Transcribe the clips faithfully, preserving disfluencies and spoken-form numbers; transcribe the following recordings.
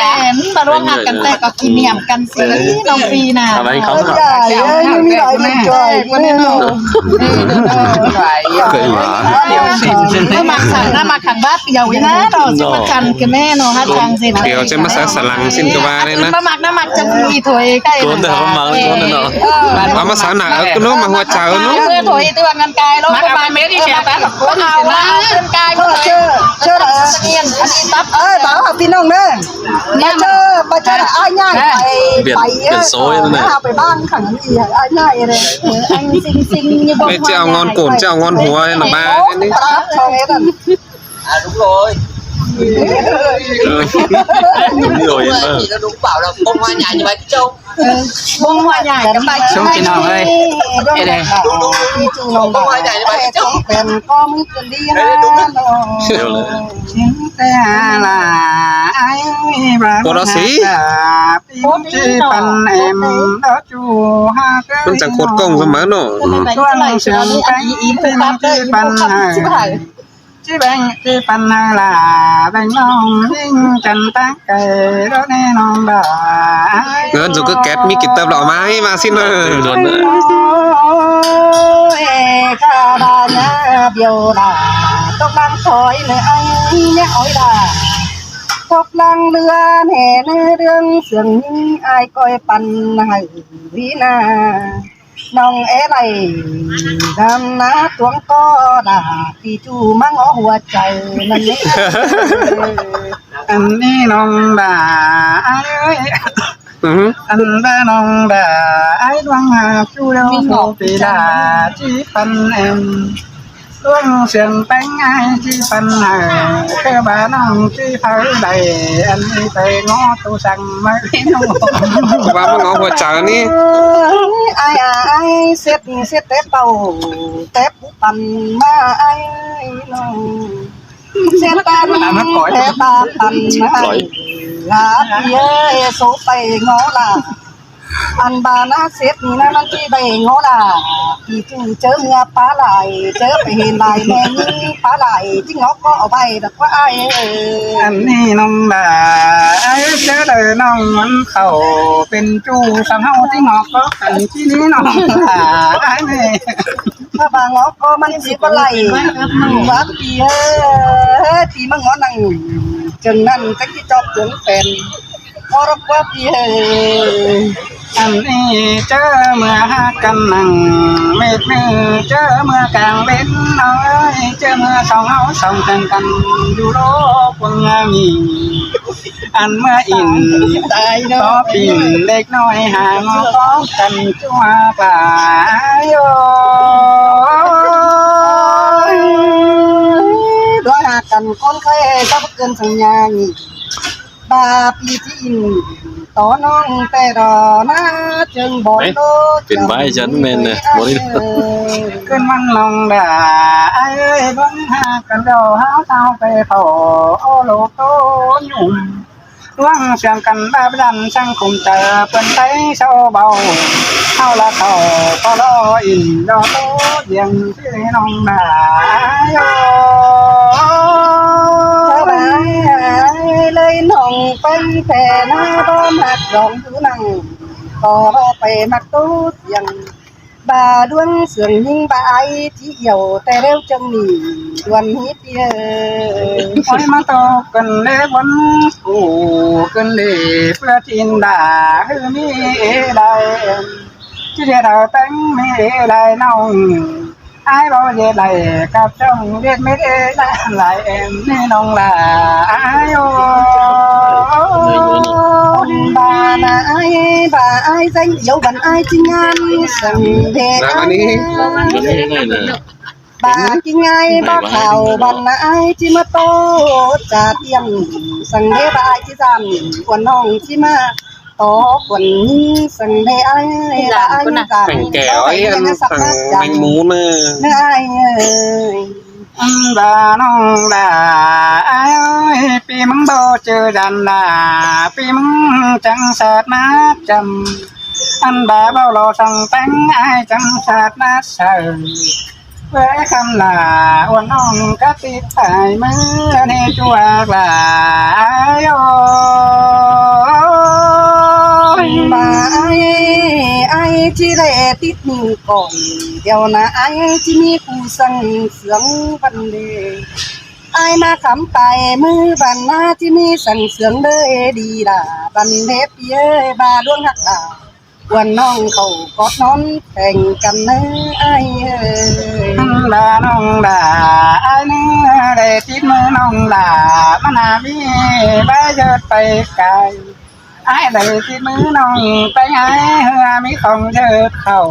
กัน บ่ร่วมหักกันแต่ก็กินเนียมกันสิ น้องปีน่ะ อะไรเขา อย่าเลย ไม่มีอะไรเลย จ้อย คนนี้เนาะ เกิดมา มาหมักสันนะ มาขังบ้าเปียวอีกนะ เราจะมากันกันแน่เนาะ ฮะ จังสินะ เดี๋ยวจะมาสักสลังสิ้นก็ว่าเลยนะ มาหมักน้ำหมักจะมีถ้วยไก่ โดนแต่เขาหมักเลย โดนแต่เนาะ เออ มา มาสาหนา เออ ก็เนาะ มาหัวใจเนาะ เพื่อถ้วยตัวเงินกาย แล้วก็มาเมดิเชียร์ ก็เอาว่าเงินกาย ก็เจอ เจอ เออ เอ้ย บ่าวพี่น้องเด้อ มาเจอ มาเจออ้ายง่ายไป เบียด ไป เบียดโซ่นั่นน่ะ เอาไปบ้านขังนี่อ้ายง่ายเลย เออ อันซิงซิงอยู่บ่ ไม่เจ้างอนโกน เจ้างอนหัวให้หน่อยมา โอ้ นี่ ปลาทองเอ็ดอัน อ่ะ đúng rồi. Đúng rồi, đúng rồi. Thì nó đúng bảo là bông hoa nhài như vậy chứ. เออ บ่งหัวใหญ่กันไป ช่วงพี่น้องเอ้ย เอ้ยเด้ มีจูน้องบ่าว เป็นก็มึงเกินดีนะน้อง เดี๋ยวเลย แต่ละไอ้บ้าน โคตรสี ปีที่ปันแอมแล้วจูหาเกิน มันจะโคตรกล้องเสมอเนาะ ช่วงเสียงแป้งที่มันที่ปันให้ จีแบงจีปันนาลาแบงน้องยิ่งจันตั้งไก่รถแน่น้องบ่า เงินสุกก็แก๊สมีกี่เติมหรอ มาให้มาสิเนอะ โอ้ยข้าดานาเบียวดาตกลังถอยเลยไอ้เนี่ยอ้อยดาตกลังเรือแห่ในเรื่องเสียงนี้ไอ้ายก้อยปันให้ วีนา น้องเอ๋ไหลดำนาตวงก็ด่า ที่จูมังหัวใจมันนี่ อันนี้น้องด่าไอ้เอ้ย อือฮึ อันด่าน้องด่าไอ้ดวงหาจูแล้วโคปีด่าจีปันแอม ดวงเสียงแป้งไอ้จีปันเออ คือบ้าน้องจีเผาได้ อันนี้ไปง้อตูสั่งไม่รู้ ว่ามันง้อหัวใจนี่ ไอ้ไอ้เสร็จเสร็จแต่เป่า แต่ผู้ปันมาไอ้น้อง เสร็จแต่แต่ปาปันมาไอ้ ลาเย้ยโซไปง้อละ อันบานาเสร็จนี่นะมันที่ได้ง้อละ ที่จูเจอเมื่อปลาไหล เจอไปเห็นไหลแม่นี่ปลาไหล ที่ง้อก็เอาไปแต่ว่าไอ้เออ อันนี้น้องบ่าไอ้เจอเลยน้องมันเข้าเป็นจูสำเฮาที่งอกก็กันที่นี่น้องบ่าไอ้แม่ ถ้าบางงอกก็มันสิบ่ไหลวัดปีเอ้ยปีมังงอนังจนนั่นจักที่จอบถึงเป็น ขอรับว่าพี่เอ๋ย อันนี้เจอเมื่อฮักกันนั่งเม็ดมือเจอเมื่อกลางเว้นน้อย เจอเมื่อสองเฮาสองแทนกันอยู่โลกวงมี อันเมื่ออินตายต่อปีเล็กน้อยหางอพร้อมกันจั่วกลายโอ้ย ด้วยหากกันคนเคยเจ้าเกินสัญญานี่ บาปีที่อินต่อน้องแต่รอหน้าเจิงบอลโลด เปลี่ยนไว้ฉันแม่นเนี่ย บ่ได้ ขึ้นมันลองด่าไอ้เอ้ยเบิ่งหากันเดาหาเท้าไปเผาโอโลโตหนุ่มร่วงเสียงกันบาบดันช่างคุมใจเปิ้นไตเศร้าเบาเฮาละเฒ่าปอลออินดอโตเดียง น้องบ่าสบายเลยน้องเป็นแผ่หน้าบ่มักร้องอยู่นั่งก็ไปมักตู้เสียงบ่าดวงเสียงยิงบ่าไอที่เอี่ยวแต่เร็วจังหนีดวนนี้เปียคอยมาตอกกันแล้ววันกูกันเลยเพื่อทินด่าคือมีเอได้ ที่เดียวเราแต่งมีได้น้องไอ้บ่เย็ดไหลกับจ้องเด็ดไม่ได้ไหลเอ็มนี่น้องละไอ้โอ้บ้านะไอ้บ้าไอ้เซ็งเดี๋ยวบันไอ้ที่งานสังเดช บ้ากินไงบ้าข่าวบันนะไอ้ที่มาโตจ่าเตียงสังเดชบ้าไอ้ที่จำวันน้องที่มา ต่อคนนี้สังเดอ้ายอ้าย แข่งแก่ไอ้อันสังแมงหมูเนอะ เอ้ย Ăn ꞌva ꞌnọng đa ai ơi, ꞌpi ꞌmứng báu ꞌchư dản đa, ꞌpi ꞌmứng chắng sat ꞌmá chăm. Ăn ꞌva báu lo song ꞌpéng ai chắng sat ꞌmá saư. Báu khăm đa uôn ꞌnọng cá tít tai ꞌmứ ꞌnị ꞌchua đa ai ơi. Ăn ꞌva ai, ai ꞌchí đảy tít ꞌmự cỏng, điêu ꞌna ai ꞌchí ꞌmí ꞌpú săng sương băn đê. Ai ꞌmá khắm tai ꞌmứ băn ꞌna ꞌchí ꞌmí săng sương đê đi đa băn đê ꞌpi ơi, ꞌva ꞌluống ꞌhặc đa. Uôn ꞌnọng khảu cót ꞌnón kheng căn ꞌnớ ai ơi. Ăn ꞌva ꞌnọng đa ai ꞌnớ, đảy tít ꞌmự ꞌnọng đa, ꞌmắn ꞌna ꞌmí ꞌva ꞌdệt pay cai. Ai đảy tít ꞌmự ꞌnọng ꞌpéng ai, ꞌhứ ꞌmí khong ꞌdệt khảu.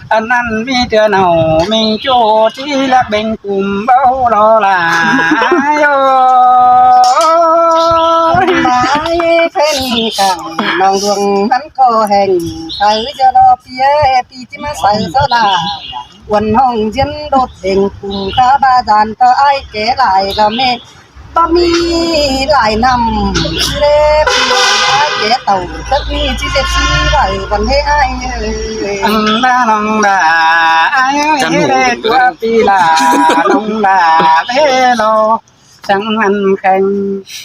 Ăn ꞌnặn ꞌmí ꞌtưa ꞌnọ ꞌmí ꞌchu ꞌchí lắc bêng ꞌcum báu lo đa ai ơi. Ăn ꞌva ai kheng căn ꞌnọng ꞌluống ꞌmắn ꞌcọ heng, ꞌtưa ꞌchớ lo ꞌpi ơi, ꞌpi ꞌchí ꞌmá saư so đa. Uôn ꞌnọng ꞌdiến đốt bêng ꞌcum cá ꞌva dản ꞌtọ ai kẻ lai lo ꞌmé. Báu ꞌmí lai ꞌnặm ꞌchí đé ꞌpi ơi, ai kẻ tảu tớc ꞌmí ꞌchí ꞌdệt ꞌchí lai băn ꞌhế ai ơi. Ăn ꞌva ꞌnọng đa ai ơi, ꞌhế đảy ꞌchua ꞌpi đa, ꞌnọng đa ꞌhế lo săng ăn kheng,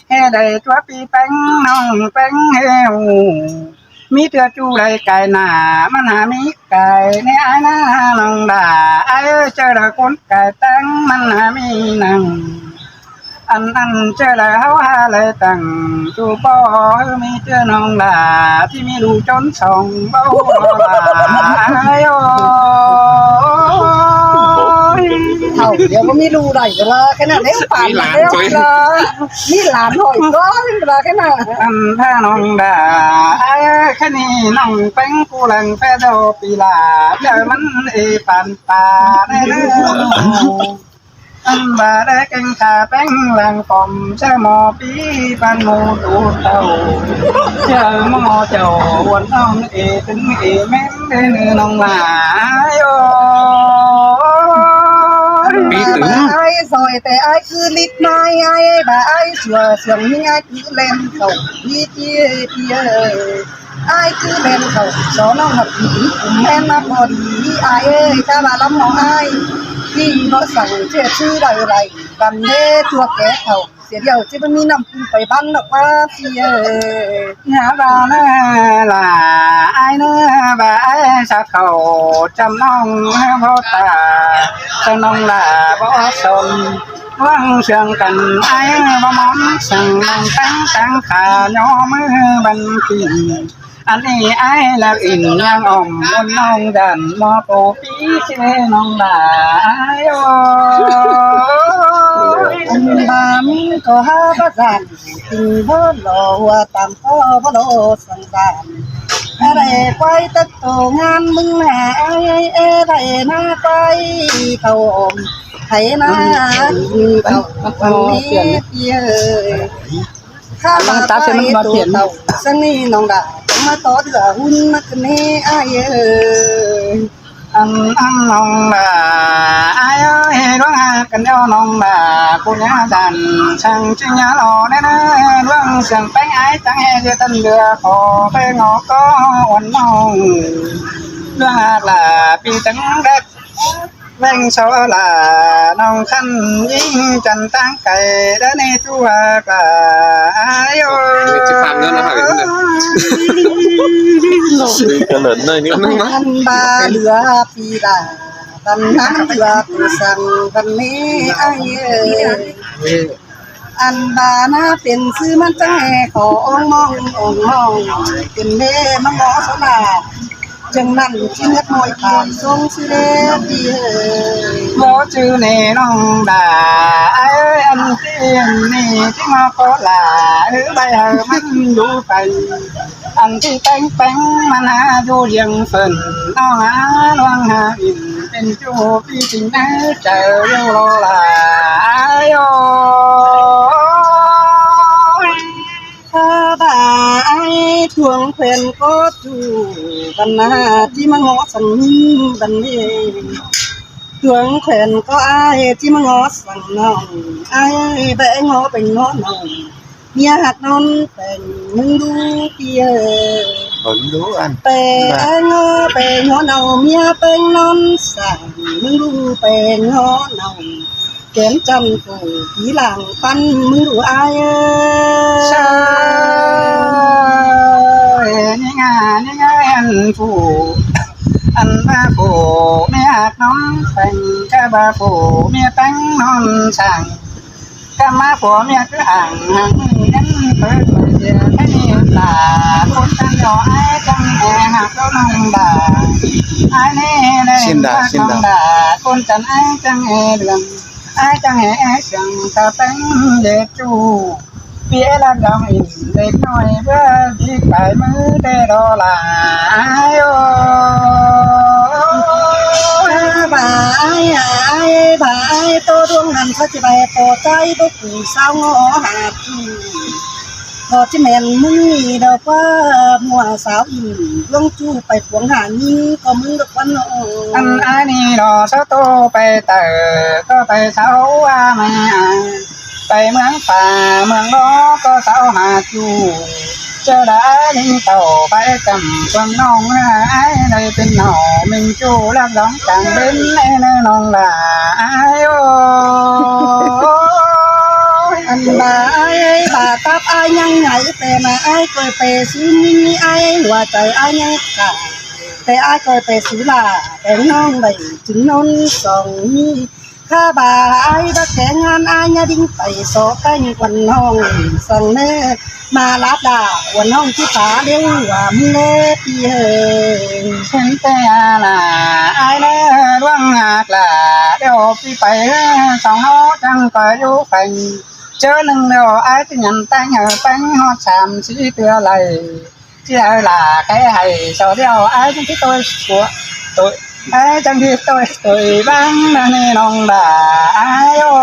ꞌhế đảy ꞌchua ꞌpi ꞌpéng ꞌnọng ꞌpéng ꞌhế ꞌhụ. ꞌMí ꞌtưa ꞌchu lai cai ꞌna, ꞌmắn ꞌna ꞌmí cai ꞌnị ai ꞌna ꞌnọng đa ai ơi, ꞌchớ đa ꞌcốn cai ꞌtáng ꞌmắn ꞌna ꞌmí nẳng. Ăn ăn ꞌchớ đa ꞌháu ha lai tẳng ꞌchu ꞌpo, ꞌhứ ꞌmí ꞌtưa ꞌnọng đa ꞌchí ꞌmí ꞌlụk ꞌchốn song báu lo đa ai ơi. Khảu điêu báu ꞌmí ꞌlụk đảy ꞌcọ ꞌla, ꞌkhạy ꞌnặn đé phản ꞌlẹo ꞌla. ꞌMí lan ꞌhọi ꞌcọ ꞌla ꞌkhạy ꞌnặn. Ăn ꞌva ꞌnọng đa ai ơi, ꞌkhạy ꞌnị ꞌnọng ꞌpéng ꞌcú lăng phé đao ꞌpi đa, ꞌchớ ꞌmắn ê phản pả ꞌnị ꞌnớ. Ăn ꞌva đé kéng ta ꞌpéng lăng phom ꞌchớ ꞌmo ꞌpi păn ꞌmu tu tảu. ꞌChớ ꞌmo chảu uôn ꞌnọng ê tứn ê ꞌmen đé ꞌnư ꞌnọng đa ai ơi. ꞌPi tứn. Ai ꞌsội té ai ꞌcứ lít ꞌmái ai, ꞌva ai ꞌchua sương ꞌmí ai ꞌcứ ꞌlen khảu ꞌmí ꞌpi ơi, ꞌpi ơi. Ai ꞌcứ ꞌlen khảu so ꞌnọng ꞌhặc ꞌmí ꞌcum ꞌmen ꞌmá ꞌpo đi ai ơi, cá ꞌva ꞌlắm ꞌmo ai. ꞌPi báu săng ꞌchí ꞌchư đảy lai băn ꞌhế ꞌchua kẻ khảu. Sia điêu ꞌchí báu ꞌmí ꞌnặm ꞌcum pay băn ꞌnọng ꞌmá ꞌpi ơi. ꞌNhá ꞌva ꞌnớ la ai ꞌnớ, ꞌva ai sat khảu chăm ꞌnọng báu ta, chăm ꞌnọng la báu son. ꞌLuống sương căn ai báu món săng ꞌnọng ꞌtáng ꞌtáng khả ꞌnhó ꞌmứ băn ꞌpi. Ăn ꞌnị ai lác ỉn ꞌnhắng ỏm uôn ꞌnọng dản ꞌmo ꞌpo ꞌpi ꞌchí ꞌnọng đa ai ơi. Ăn ꞌva ꞌmí ꞌcọ hák báu dản, ꞌtinh báu lo hua tam ꞌcọ báu lo săng dản. Ê đảy quay tớc tô ngăn ꞌmứng ꞌna ai, ê đảy ꞌna quay khảu ôm, hảư ꞌna khảu ăn ꞌmí ꞌpi ơi. Khả ꞌva ta ꞌsớ ꞌmắn ꞌva tô phiên tảu săng ꞌnị ꞌnọng đa, ꞌmá tó ꞌtưa ꞌhún ꞌmá ꞌcứn ꞌnị ai ơi. Ăn ăn ꞌnọng đa ai ơi, ꞌluống ꞌhặc căn ꞌnhó ꞌnọng đa, ꞌcú ꞌnhá dản săng ꞌchí ꞌnhá lo ꞌnớ ꞌnớ, ꞌluống sương ꞌpéng ai chắng ꞌhế ꞌdệt tăn ꞌlứa khảu ꞌpéng ꞌnọ ꞌcọ uôn ꞌnọng. ꞌLuống ꞌhặc la ꞌpi chắng đét ꞌveng so la ꞌnọng khăn ꞌnhính chăn ꞌtáng cai đé ꞌnị ꞌchu ꞌhặc la ai ơi. Ôi, chứ phạt nữa nó phải thế này. Cái lợn này nữa. Ăn ꞌva ꞌlứa ꞌpi đa, băn ꞌnặn ꞌlứa ꞌpi săng băn ꞌnị ai ơi. Ăn ꞌva ꞌna pên ꞌsứ ꞌmắn chắng ꞌhế khảu ong mong ong mong, pên ꞌmé ꞌmắn ꞌmo so đa. Chắng ꞌnặn ꞌchí ꞌngớt ꞌmoi khả sông ꞌsứ đé ꞌpi ơi. Báu ꞌchư ꞌnị ꞌnọng đa ai ơi, ăn ꞌchí ꞌnị ꞌchí ꞌmo ꞌcọ la, ư ꞌvạy hảư ꞌmắn đu pay. Ăn ꞌchí ꞌpéng ꞌpéng ꞌmắn hák ꞌdú ꞌdiêng phơn, ꞌnọng hák ꞌluống ꞌhặc ỉn pên ꞌchu ꞌpi ꞌchí ꞌnhá chaư ꞌlẹo lo la ai ơi. Khả ꞌva ai thuông khuên ꞌcọ ꞌchu, băn ꞌna ꞌchí ꞌmá ꞌngó săng băn ꞌnị. Tuông khen có ai ꞌchí ꞌmá ngó săng ꞌnọng, ai ꞌvẹ ngó pên ngó ꞌnọng, ꞌmía ꞌhặc ꞌnón pên ꞌmứng ꞌlú ꞌpi ơi. Ôn ꞌlú ăn. Pên ngó pên ngó ꞌnọng, ꞌmía pên ꞌnón săng ꞌmứng ꞌlú pên ngó ꞌnọng. Kén chăm phủ kí làng ꞌpắn ꞌmứng ꞌlú ai ơi. Sa ơi, ꞌnị ꞌnga, ꞌnị ꞌnga ăn phủ, ăn ꞌva phủ ꞌmía ꞌhặc ꞌnón pên, cá ꞌva phủ ꞌmía pên ꞌnón săng. Cá ꞌmá phủ ꞌmía cứ ảng hăng ngắn pên pên ꞌdệt ꞌhế ꞌnị lả, ꞌcốn chăn ꞌlẹo ai chắng é ꞌhặc ꞌnọng đa. Ai ꞌnị đảy ꞌhặc ꞌnọng đa, ꞌcốn chăn ai chắng é ꞌlươn. Ai chắng é ꞌsướng ta pên ꞌdệt ꞌchu. ꞌPi ơi lắc lỏng ỉn đếc ꞌnọi báu đi pay ꞌmứ đé lo lả ai ơi. Bả ai, ai, bả ai, ꞌtố ꞌluống ꞌnặn ꞌsá ꞌchí pay ꞌpo ꞌchái báu phủ sáo ngó ꞌhặc ꞌchu. Lo ꞌchí ꞌmen ꞌmứng ꞌnị đaư ꞌquá ꞌmua sáo ỉn ꞌluống ꞌchu pay phuông hả ꞌnhính ꞌcọ ꞌmứng độc ꞌquá ꞌnọ. Ăn ai ꞌnị lo sáo ꞌtố pay tảu ꞌcọ pay sáo ꞌva ꞌmá. Pay ꞌmướng pha ꞌmướng lo ꞌcọ sáo hả ꞌchu. ꞌChớ đảy ꞌlính tảu pay chăm ꞌquám ꞌnọng ai đảy pên ꞌnọ ꞌmính ꞌchu lắc lỏng chắng bến ai ꞌnớ ꞌnọng lả ai ơi. Ăn bả ai, bả tắp ai ꞌnhắng ꞌngai, té ꞌmá ai ꞌcoi pay sú ꞌmí ai hua chaư ai ꞌnhắng cả. Té ai ꞌcoi pay sú lả, té ꞌnọng đảy chứng ꞌnón song ꞌmí. Cá bả ai báu kén ngăn ai ꞌnhá đinh pay so ꞌpéng ꞌquám ꞌnọng săng ꞌnớ. ꞌMá láp lả ꞌquám ꞌnọng ꞌchí pá ꞌlẹo ꞌva ꞌmí ꞌlế ꞌpi ơi. Sên té a lả ai ꞌnớ ꞌluống ꞌhặc lả ꞌlẹo ꞌpi pay song ꞌháu chắng ꞌcoi dú pay. ꞌChớ ꞌnưng ꞌlẹo ai ꞌchí nhẳn ꞌtếng hảư ꞌpéng ꞌhọt sam sí ꞌtưa đảy. ꞌChí hảư lả kẻ hảy so ꞌlẹo ai chắng ꞌchí ꞌtội sua ꞌtội, ai chắng ꞌchí ꞌtội ꞌtội ꞌváng ꞌnớ ꞌnị ꞌnọng lả ai ơi.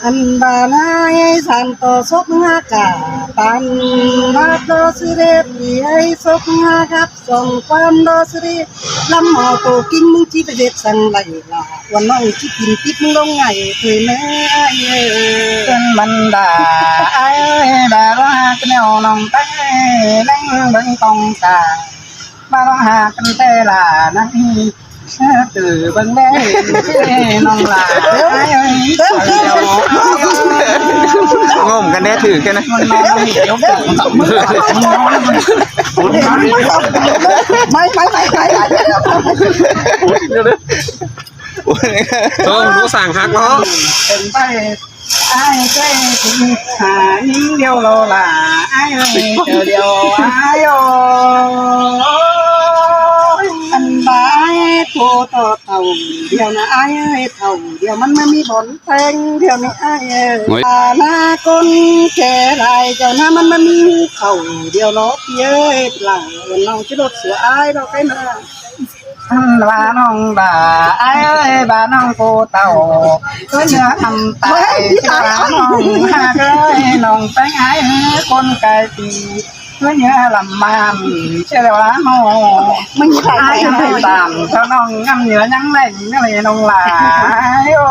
Ăn bả ꞌnị ai san ꞌto sốp ꞌhặc cả, păn ꞌhặc ꞌto sư đế ꞌpi ơi, sốp ꞌhặc ꞌhặc song ꞌquám ꞌto sư đế. Lắm ꞌmo ꞌtố kin ꞌmứng ꞌchí pay ꞌdệt săng đảy lả. ꞌQuám ꞌnọng ꞌchí kin tít ꞌmứng ꞌlống ꞌngai ꞌtoi ꞌnớ ai ơi. Pên băn đa ai ơi, bả ꞌluống ꞌhặc ꞌnẹo ꞌnọng té, ꞌlẹng bớng tong ta. Bả ꞌluống ꞌhặc ꞌcắn té lả ꞌnặn, ꞌtứ bớng đé ꞌnọng lả ai ơi. Ngôm căn đé thử cái này. Mai, mai, mai, mai, mai. Thôi, ꞌlú sảng ꞌhặc ꞌnọ. Ai ơi, ai ơi, ai ơi, ai ơi. Ăn bả ai ꞌtố ꞌto tảu điêu ꞌnớ ai ơi, tảu điêu ꞌmắn ꞌmá ꞌmí bón ꞌteng điêu ꞌnớ ai ơi. Ôi. Bả ꞌná ꞌcốn kẻ lai chảu ꞌnớ ꞌmắn ꞌmá ꞌmí tảu điêu lo ꞌpi ơi, lả ꞌnọng ꞌchí lột sửa ai lo cái ꞌnớ. Ăn bả ꞌnọng bả ai ơi, bả ꞌnọng cô tảu. Cứ nhớ ăn tải, bả ꞌnọng ꞌhặc ơi, ꞌnọng ꞌpéng ai ơi, ꞌcốn cai ti. Cứ nhớ lắm ꞌmắn, ꞌchí ꞌlẹo lắm ꞌmó. Ai ơi, tảm ꞌchọ ꞌnọng ngắm nhớ ꞌnhắng ꞌlẹng, ꞌnhắng ꞌlẹng ꞌnọng lả ai ơi.